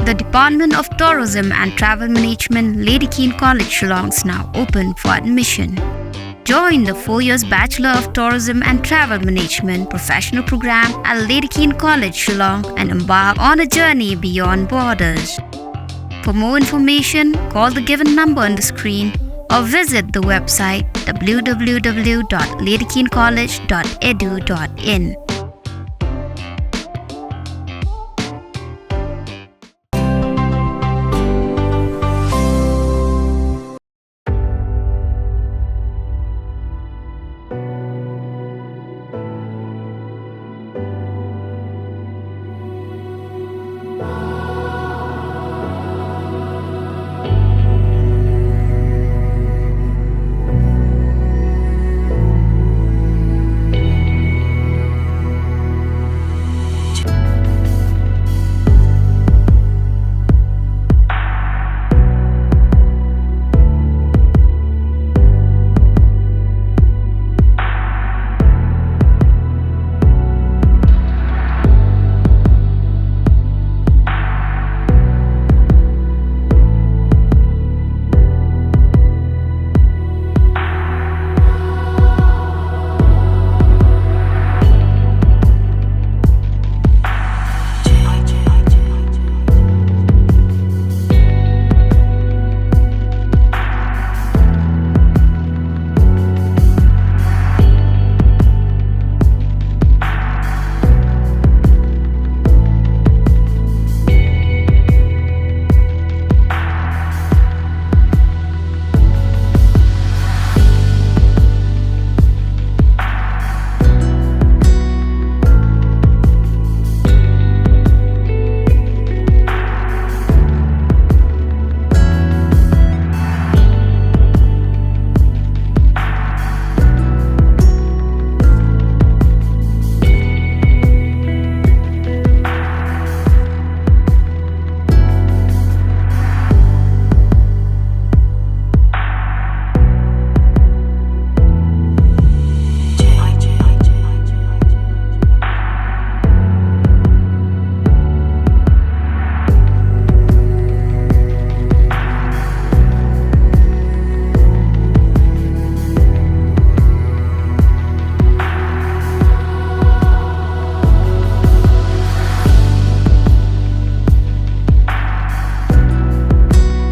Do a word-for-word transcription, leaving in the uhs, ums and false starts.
The Department of Tourism and Travel Management, Lady Keane College, Shillong is now open for admission. Join the four years Bachelor of Tourism and Travel Management professional program at Lady Keane College, Shillong, and embark on a journey beyond borders. For more information, call the given number on the screen or visit the website w w w dot lady keane college dot e d u dot in.